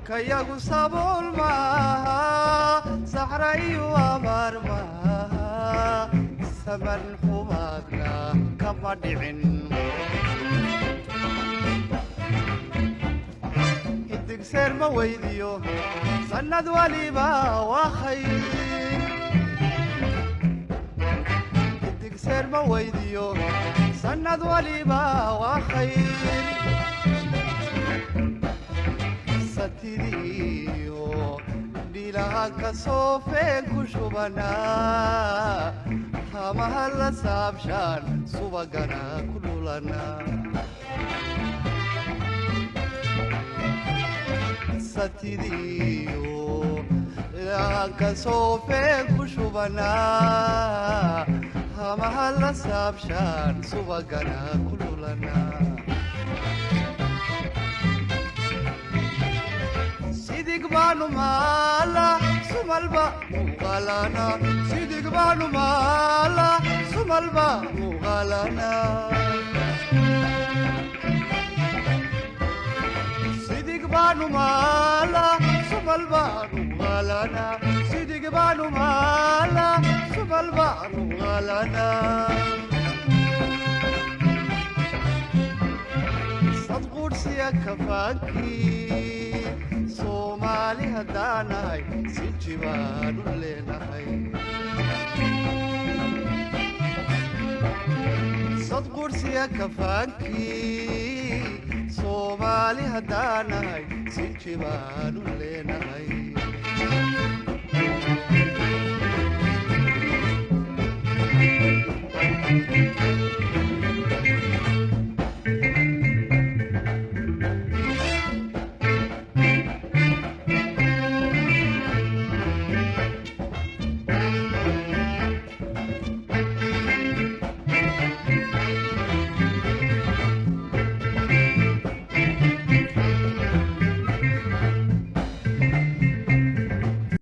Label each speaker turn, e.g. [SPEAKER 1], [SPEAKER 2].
[SPEAKER 1] Dhulkayagu sabool maaha, saxra iyo abaar maaha, saban xumaadna kama dhicin. Xidigseer ma weydiyo, sannad waliba waa khayr. Xidigseer ma weydiyo, sannad waliba waa khayr. Satidiyo dhilaha ka soofeen ku shubanaa, hamaha la saabshaan subagana ku dhulanaa. Satidiyo ka soofeen ku shubanaa, hamaha la saabshaan subagana ku dhulanaa. Sidig baanu maala sumalba muuqaalana, sidig baanu maala sumalba muuqaalana, sidig baanu maala sumal baanu qaalana, sidig baanu maala sumal baanu qaalana. Sadquudhsiya kafaankii Soomaali haddaanahay, si jibaanu leenahay. Sadquudhsiya kafaankii Soomaali haddaanahay, si jibaanu leenahay.